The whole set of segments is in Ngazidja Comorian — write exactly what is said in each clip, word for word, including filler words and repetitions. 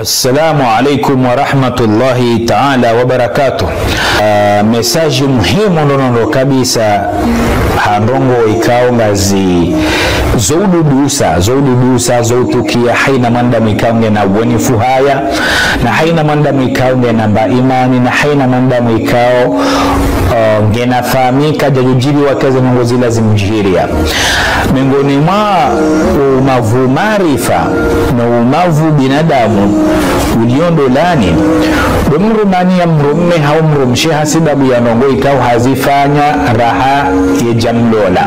Assalamu alaikum wa rahmatullahi ta'ala wa barakatuh. Ah, message muhimu nono kabisa, ha ndrongoo ikao ngazi zo ududusa, zo ududusa, zo utukia, haina mwanadamu ikao ngena uwonifu haya, na haina mwanadamu ikao ngena mba imani, na haina mwanadamu ikao, ah, ngena fahami, kadja djudjiri wakeze ndrongoo zila zimdjiria. Miongoni mwa umavu maarifa no umavu binadamu ulio ndolani, ndo mdru umaniya mdrume hau mdrumshe ha sibabu ya ndrongoo ikao hazifanya raha yedja mlola.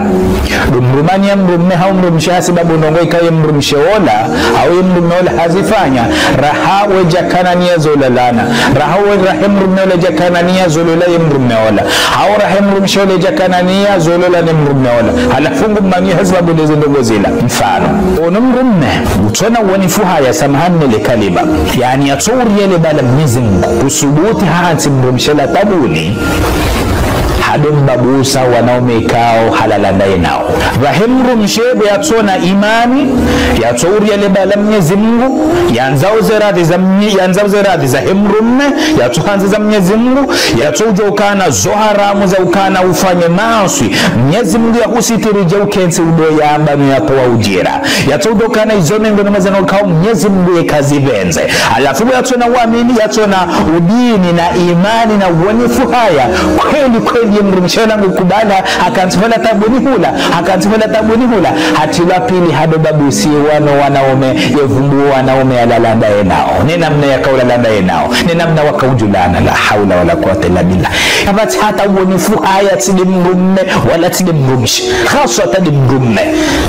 Ndo mdru umaniya mdrume hau mdrumshe ha sibabu ndrongoo ikao ye mdrumshe ola, hau ye mdrume ola hazifanya, raha wedja kana niya zo lalana, raha we, raha ye mdrume ola djakana niya zo lola ye mdrume ola, hau raha ye mdrumshe ola djakana niya zo lola ne mdrume ola. Halafu ngu maniya ha sibabu ndeze ndrongoo zila. Mfano, ono mdrume, utsona uwonifu haya, samahani nele kalima. Yaani, yatso uria le bala Mnyezi Mungu, usubuti hantsi mdrumshe la tabuni, hado mbabusa wanaume ikao halala ndaye nao. Raha ye mdrumshe be yatsona imani, yatso uria le bala Mnyezi Mungu, yandzao ze radhi za mnye-, yandzao ze radhi zahe mdrume, yatso handza za Mnyezi Mungu, yatso udjo ukana zo haramu za ukana ufanye maaswi, Mnyezi Mungu yahusitiri dje ukentsi udo yamba no yatowa udjira. Yatso udjo ukana izo mengo no mazano kao Mnyezi Mungu ye kazipvendze. Halafu bo yatsona uamini, yatsona udini na imani na uwonifu haya. Kweli, kweli, ye mdrumshe ola ngu kubala, hakantsi hola tabuni hula, hakantsi hola tabuni hula. Hatrilwa pili hado babusiwa no wanaume, yevumbuwa wanaume yalala ndaye nao. Ne namna yakao ulala ndaye nao. Ne namna wakao udjulana. La haula wala quwwata illa billah. Kapvatsi hata uwonifu haya tsi nde mdrume, wala tsi nde mdrumshe. Haswa hata nde mdrume.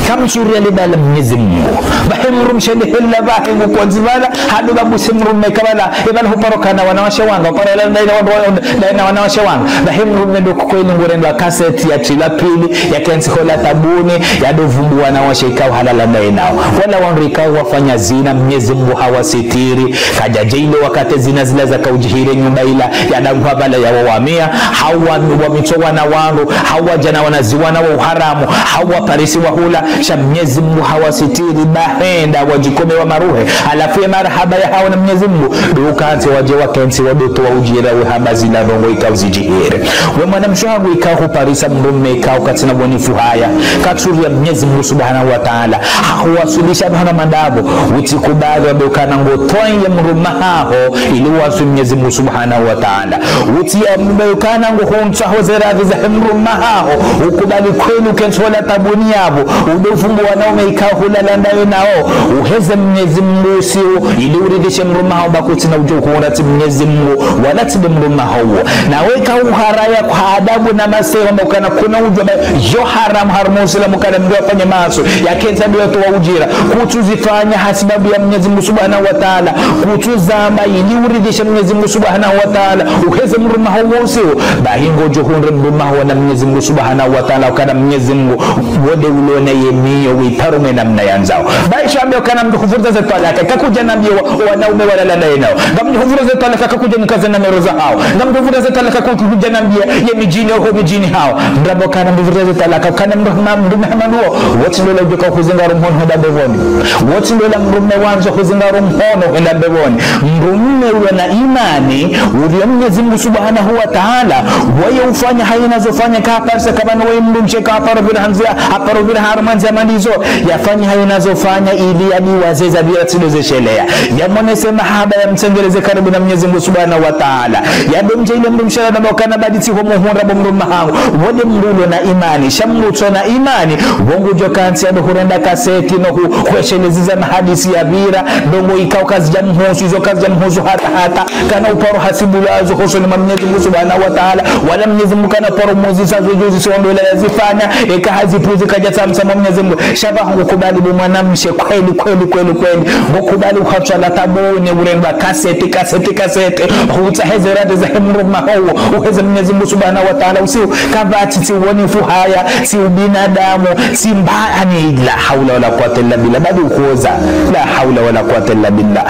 Kamtsu uria le bala Mnyezi Mungu. Bahi mdrumshe nde hela bahi ngu kondzi bala, hado babusi mdrume kabala, ye bala huparo kana wanawashe wanga, huparo lala ndaye na wandru wa-, ndaye na wanawashe wanga. Bahi mdrume ndo kweli ngu rendwa kaseti yatrilwa pili, yakentsi hola tabuni, yado vumbuwa wanawashe ikao halala ndaye nao. Wala wandru ikao wafanya zina, Mnyezi Mungu hawasitiri, kadjadja ile wakati zina zila zakao udjiri nyumba ila, yadangwa bala yawawamiya, hau wa-, wamitso wana wandru, hau wadjana wanazi wana wa uharamu, hau waparisi wa hula, sha Mnyezi Mungu hawasitiri, bahenda wadjikome wa maruhe, halafu ye marahaba yahao na Mnyezi Mungu, ndo ukantsi wadje wakentsi wado towa udjira we hamba zila ndrongoo ikao zidjiri. We mwanamshe hangu ikao huparisa mdrume ikao katsina uwonifu haya, katsu uria Mnyezi Mungu Subhanahu wa Ta'ala, hahuwaswilisha bahana mandrabo, utsi kubali wambe ukana ngo towa ye mdrume haho, ili uwaswi Mnyezi Mungu Subhanahu wa Ta'ala. Utsi yambe ukana ngo huntsaho ze radhi zahe mdrume haho, ukubali kweli ukentsi hola tabuni yapvo, udo vumbuwa wanaume ikao hulala ndaye nao, uheze Mnyezi Mungu usiu, ili uridhishe mdrume haho ba kutsina udjo uhundra tsi Mnyezi Mungu, wala tsi nde mdrume haho uwo. Na we ka uharaya kwa adabu na masewa mba ukana kuna udjua ba yo haramu harumwa Usilamu ukana mdru afanye maaswi, yakentsi ndo yatowa udjira. Kutsu zifanya ha sibabu ya Mnyezi Mungu Subhanahu wa Ta'ala. Kutsu zamba ili uridhishe Mnyezi Mungu Subhanahu wa Ta'ala. Uheze mdrume haho uwo usiu. Bahi ngodjo hundre mdrume haho na Mnyezi Mungu Subhanahu wa Ta'ala. Ukana Mnyezi Mungu, wo nde ulo na ye miyo, wiparo mwe namna yandzao. Bahi sha ambe ukana mdru huvuriza ze twalaka. Kakudja nambiwa, wanaume walala ndaye nao. Ngamdjo huvuriza ze twalaka kakudja nikaze na mero zahao. Ngamdjo huvuriza ze twalaka kakudja nambia ye midjini ho midjini hao. Mdru ambe ukana mdru huvuriza ze twalaka, ukana mdru ma-, mdru mahamadu wo. Wo tsi ndola udjoka huzingaro mhono hwenda mbepvoni. Wo tsi ndola mdrume wandzo huzingaro mhono hwenda mbepvoni. Mdrume ulo na imani, urio Mnyezi Mungu Subhanahu wa Ta'ala, waye ufanya haina zo fanya kaparisa kabana waye mdrumshe kaparo pvira handzia, haparo pvira harumwa ndzia malizo, yafanya haina zo fanya ili yadiwaze za pvira tsi ndo ze shelea. Yamonese mahaba yamtsengeleze karibu na Mnyezi Mungu Subhanahu wa Ta'ala. Yado mdja ile mdrumshe la namba ukana badi tsi ho muhundra bo mdrume hangu. Wo nde mdru ulo na imani. Sha mdru utso na imani, wo ngudjo kantsi yado hurenda kaseti no hu-, hwesheleza ze mahadisi ya pvira, ndrongoo ikao kazidja mhusu, izo kazidja mhusu hata hata, kana uparo hasibulwa zo hosoni mwa Mnyezi Mungu Subhanahu wa Ta'ala, wala Mnyezi Mungu kana paro muzisa zo djuzi so ndola yazifanya, eka hazipvuzi kadja tsamsa mwa Mnyezi Mungu. Sha ba ngu kubali bo mwanamshe kweli, kweli, kweli, kweli. Ngu kubali uhatswa la tabuni, urendwa kaseti, kaseti, kaseti. Hutsaha ze radhi zahe mdrume haho uwo, uheze Mnyezi Mungu Subhanahu wa Ta'ala usiu. Kapvatsi tsi uwonifu haya, tsi ubinadamu, tsi mba-, ani, la haula wala quwwata illa billah. Badi ukoza. La haula wala quwwata illa billah.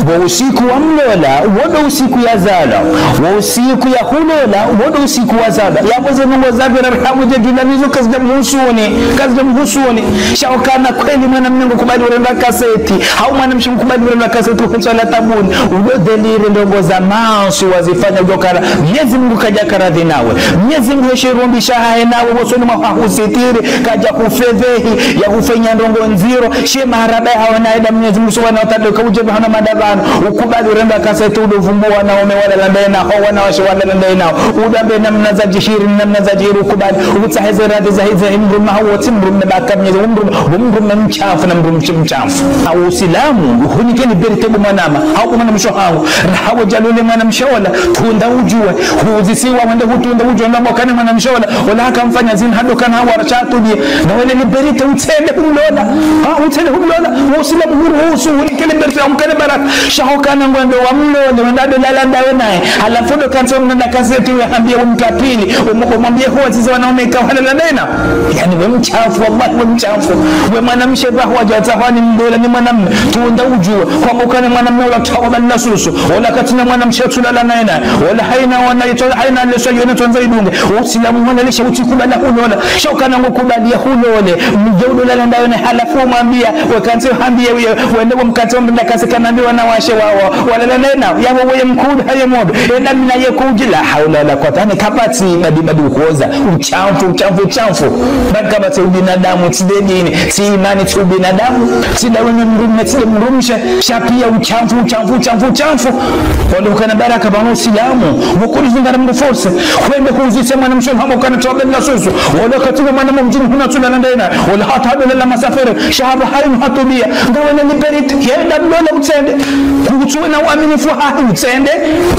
Wo usiku wa mlola, wo ndo usiku yazalwa. Wo usiku yahulola, wo ndo usiku wazalwa. Yapvo ze ndrongoo zapvira raha mdje djulani zo kazidja mhusuni, kazidja mhusuni. Sha ukana kweli mwanamme ngukubali urendwa kaseti, hau mwanamshe ngukubali urendwa kaseti, uhutswa la tabuni. Udo déliré ndrongoo za maanswi wazifanya udjokana. Mnyezi Mungu kadjaka radhi nawe. Mnyezi Mungu heshe rumbi shahahe nawe, wosoni mwa hahusitiri, kadja hufedhehi, yahufanya ndrongoo ndziro, she maharaba yahawe na eda Mnyezi Mungu Subhanahu wa Ta'ala, kaudje pvahana madavano, ukubali urendwa kaseti udo vumbuwa wanaume walala ndaye naho, wanawashe walala ndaye naho, udambe namna za djihiri, namna za djihiri ukubali, utsahe ze radhi za hize mdrume hawo, tsi mdrume baka Mnyezi, mdrume, mdrume mshafu na mdrumshe mshafu. Hau Usilamu, uhunike liberté bo mwanama, hau bo mwanamshe hangu, raha wadjalole mwanamshe ola, tunda udjuwe, huzisiwa wende hutunda udjuwe, na mwakane mwanamshe ola, ola hakamfanya zina, hadokana hawa rasha tudia. Na wele liberté utsende humlola. Ha, utsende humlola. Usilamu huruhusu, uhunike liberté, umkane baraka. Sha hukana ngwendo wamlole, wende ado lala ndawe naye. Halafu ndo kantsi mna kaseti we hambie umtapili, um-, umwambie huwa zizo wanaume ikao halala ndaye na. Yaani we mshafu, wallahi we mshafu. We mwanamshe bahu wadja tahwani mlola ni mwanamme. Tunda udjuwe. Kwamba ukane mwanamme ola tawa bali na susu. Ola katsina mwanamshe tsulala ndaye na. Ola haina wana ito, haina leso yone tsondza idunge. Usilamu mwana lisha utsikubali hulola. Sha ukana ngukubali yahulole. Mdje udo lala ndaye na halafu umwambia. We kantsi hambie uye. Wende wamkantsi wambe ndakase kanambi wanawashe wawo. Walala ndaye na. Yapvo weye mkudu haye modo. Enda mina ye kudjila. Haula wala kwata. Ni kapvatsi badi badi uhoza. Ushafu, ushafu, ushafu. Badi kapvatsi ubinadamu. Tsi de dini. Tsi imani. Tsi ubinadamu. Tsi ndawe ni mdrume. Tsi de mdrumshe. Sha pia ushafu, ushafu, ushafu, ushafu. Wale ukana baraka pvanu Usilamu. Wukuri zingara mdru force. Wende huzise mwanamshe hama ukana tawa bali na susu. Wale katsina mwanamme mdjini huna tsulala ndaye na. Wale hata ado lala masafiri. Sha hapvo hainu hatubia. Ngawe na liberté. Yenda mlola utsende. Kutsuwe na uaminifu hahe utsende.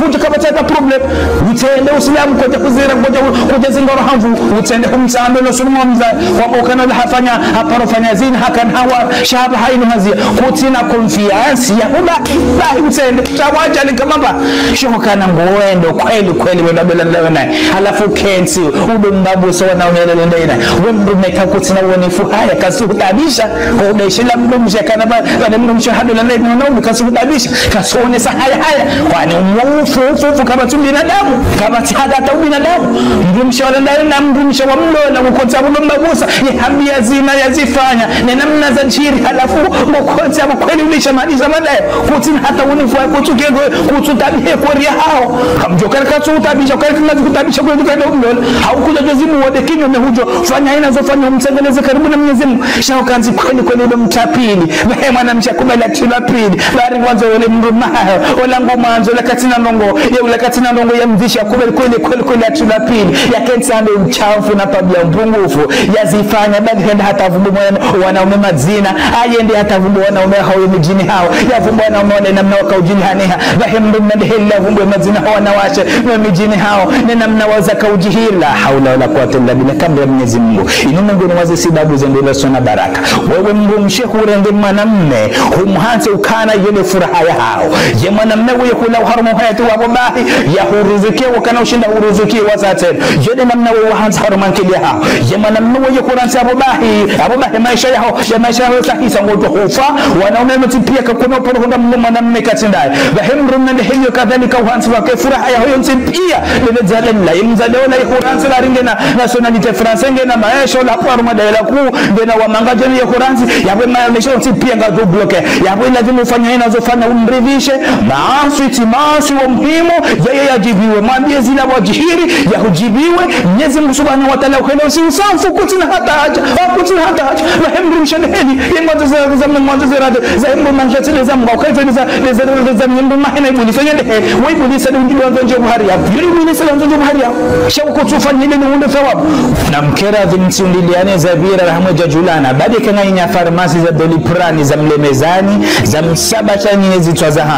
Kutsu kapvatsi hata problème. Utsende Usilamu kwadja kuzira, kwadja, kwadja zingara hanvu. Utsende humtsambe no sulumu mza. Wapvo ukana ola hafanya, haparo fanya zina, hakana hawa, sha hapvo hainu hazia. Kutsina confiance ya ubahi, bahi utsende. Sha wadjali kama ba. Sha hukana ngwendo, kweli, kweli, wendo abela ndawe naye. Halafu kentsi, udo mbabusa wanaume lele ndaye na. We mdrume kakutsina uaminifu haya, kasuhutabisha. Kwa udaishila mdrumshe kana ba, bale mdrumshe hado lala ndaye na, udo kasuhutabisha. Kasonesa haya haya. Kwani umu ufu, ufu, ufu, kapvatsi ubinadamu. Kapvatsi hata hata ubinadamu. Mdrumshe walala ndaye na mdrumshe wamlola, ukontsa udo mbabusa. Ye hambia zina yazifanya. Ne namna za djiri, halafu, ukontsa kweli ulisha mali za madaye. Kutsina hata unifu wa kutsuke, kutsutabihe kweri yahawo. Kamdjo kari katsuhutabisha, kari kinazi kutabisha kweri kado umlola. Hau kudja djozimu wade kinyume hudjo. Fanya haina zo fanya umtsengeleze karibu na Mnyezi Mungu. Sha ukantsi kweli kweli udo mtapili. Bahi mwanamshe kubali atsilwa pili. Bari ngwandzo ole mdrume hahe. Ola ngomwandzo, ola katsina ndrongoo. Ye ola katsina ndrongoo ya mvisha kubali kweli kweli kweli atsilwa pili. Ya kentsi ande ushafu na twabia mpungufu. Yazifanya, bali hende hata vumbu mwana, wanaume madzina. Ayende hata vumbu wanaume hawo midjini hawo. Yavumbu wanaume wale namna waka udjini haniha. Bahi mdrume nde heli yavumbu madzina hawo wanawashe. No midjini hawo. Ne namna wazaka udjihila. Haula wala quwwata illa billah. Kamwe ya Mnyezi Mungu. Inu Mungu ni waze sibabu zendela sona baraka. Wewe mdrumshe hurenge mwanamme, humhantsi ukana yele furaha yahaho. Ye mwanamme weye hula uharumwa uhayati wapvo bahi, yahuruzukiye ukana ushinda huruzukiye wasatse. Yele namna weye wahantsi harumwa nkili yahaho. Ye mwanamme weye hurantsi apvo bahi, apvo bahi maesha yaho, ye maesha yaho kahisa ngoto hufa, wanaume wontsi pia kakuna uporo hunda mno mwanamme katsi ndaye. Bahi mdrume nde heli yo kadhalika uhantsi wake furaha yaho yontsi pia, lele dzale mla, ye mdzale ola yehurantsi la ringe na nationalité française ngena maesha ola pwaru madaela ku, ngena wamanga djeni yehurantsi, yapvo maesha yontsi pia ngado bloqué. Yapvo ilazimu ufanye haina zo fanya umridhishe, maanswi tsi maanswi wa muhimu, yeye yadjibiwe. Mwambie zila wadjihiri, yahudjibiwe, Mnyezi Mungu Subhanahu wa Ta'ala uhele usi usamfu, kutsina hata haja, ah, kutsina hata haja. Bahi mdrumshe nde heli, ye ngwandzo ze radhi za mna ngwandzo ze radhi, za himbo manja tsile za mga, ukaifeni za, ze radhi za mnyembo mahena ibulisa, yende he, wa ibulisa nde unjibu wandzo nje buhari ya. Yuri ibulisa nde wandzo nje buhari ya. Sha uko tsufa nile ni unde thawabu. Na mkera dhi mtsiundiliane za vira rahamwe djadjulana. Badi kanga inya farmasi za Doliprane, za Mlemezani, za Msaba sha nyine zitswa za hanyu.